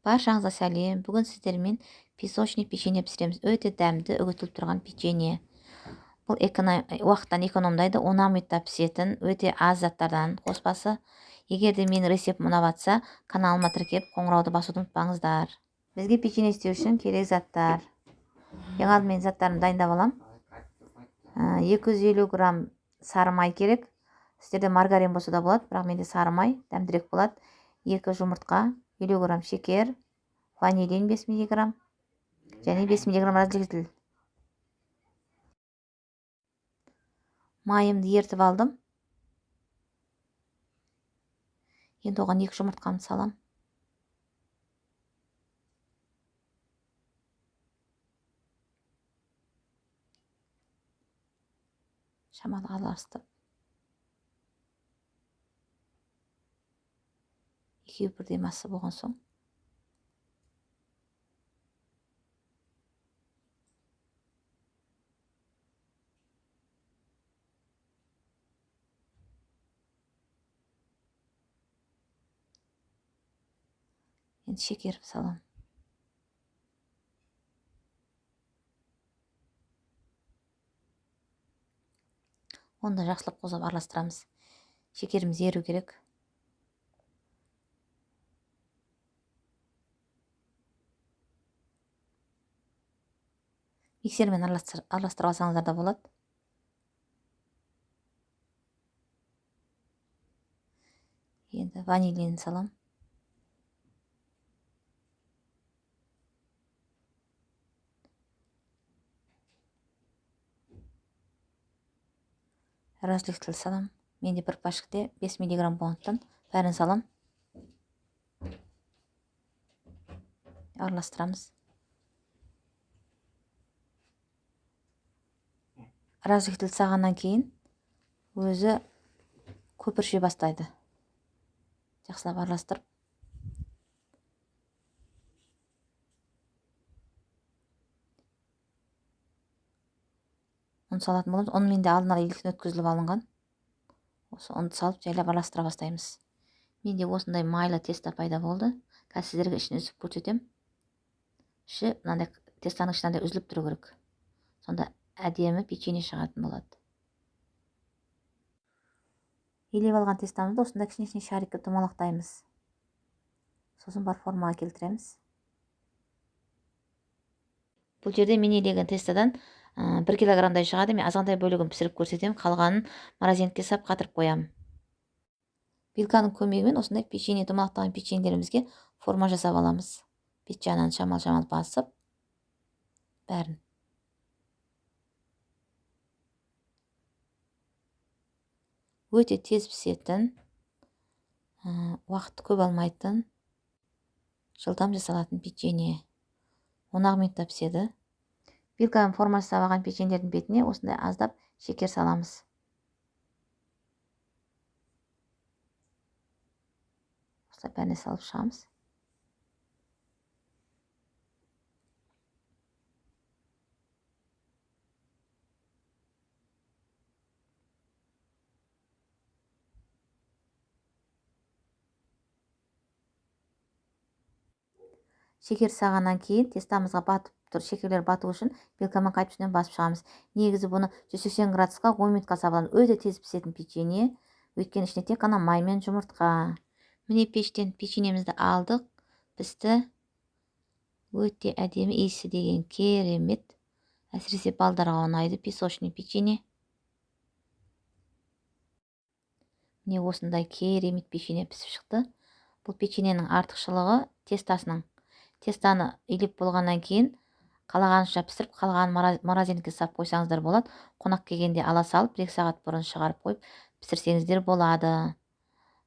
Баршаңызға сәлем. Бүгін сіздермен песочный печенье пісіреміз. Өте дәмді, үгітіліп тұрған печенье. Бұл уақыттан экономдайды, 10 минутта пісетін, өте аз заттардан қоспасы. Егер де менің рецептім ұнап жатса, каналыма тіркеп, қоңырауды басуды ұмытпаңыздар. Бізге печенье істеу үшін керек заттар. Ең алдымен заттарымды дайындап алам. 250 грамм сары май керек. Сіздерде маргарин болса да болады, бірақ менде сары май дәмдірек болады. 2 жұмыртқа, 50 грамм шекер, ванилин 5 миллиграмм және 5 миллиграмм разрыхлитель. Майымды ертіп алдым. Енді оған 2 жұмыртқамды салам. Шамалы араластырып. Екеуі бірдей масса болған соң енді шекер саламын. Оны да жақсылап қосып араластырамыз. Шекеріміз еру керек. Миксермен араластырып алсаңыздар да болады. Енді ванилин салам. Разрыхлитель салам. Менде бір пачкте 5 миллиграмм болғандықтан бәрін салам. Араластырамыз. Разрыхлитель салғаннан кейін өзі көпірше бастайды. Жақсылап араластырып. Ұн салатын боламыз. Ұн менде алдын ала еліктен өткізіліп алынған. Осы ұнды салып жайлап араластыра бастаймыз. Менде осындай майлы тесто пайда болды. Қазір сіздерге ішін үзіп көрсетемін. Іші мынандай тестоның іші мынандай үзіліп тұру керек. Сонда әдемі печенье шығатын болады. Елеп алған тестомызды осындай кішкене-кішкене шарик қылып домалақтаймыз. Сосын бар формаға келтіреміз. Бұл жерде мен елеген тестодан 1 килограммдай шығады. Мен азғантай бөлігін пісіріп көрсетемін, қалғанын морозилкаға сап қатырып қоямын. Вилканың көмегімен осындай печенье, домалақтаған печеньелерімізге форма жасап аламыз. Бет жағынан шамал-шамал басып, бәрін. Өте тез пісетін, уақытты көп алмайтын, жылдам жасалатын печенье. 10 минутта піседі. Вилканың формасы жасап алған печеньелердің бетіне осындай аздап шекер саламыз. Осылай бәріне салып шығамыз. Шекер салғаннан кейін тестамызға батып тұр, шекерлер бату үшін вилкамен қайтып үстінен басып шығамыз. Негізі бұны 180 градусқа 10 минутқа саламыз. Өте тез пісетін печенье, өйткені ішінде тек қана май мен жұмыртқа. Міне пештен печеньемізді алдық, пісті. Өте әдемі, иісі деген керемет. Әсіресе балдарға ұнайды песочный печенье. Міне осындай керемет печенье пісіп шықты. Бұл печеньенің артықшылығы тестасының. Тестаны илеп болғаннан кейін қалағанша пісіріп, қалғанын морозилкаға сап қойсаңыздар болады. Қонақ келгенде ала салып, 1 сағат бұрын шығарып қойып пісірсеңіздер болады.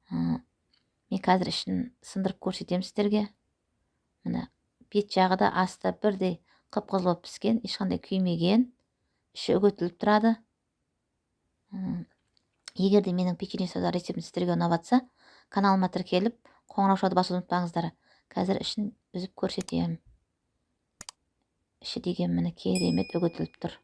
Мен қазір ішін сындырып көрсетемін сіздерге. Міне бет жағы да асты бірдей қып-қызыл болып піскен, ешқандай күймеген, іші үгітіліп тұрады. Егер де менің печенье жасау рецептім сіздерге ұнап жатса, каналыма тіркеліп, қоңыраушаны басуды ұмытпаңыздар. Қазір ішін үзіп көрсетемін. Іші деген міне керемет үгітіліп тұр.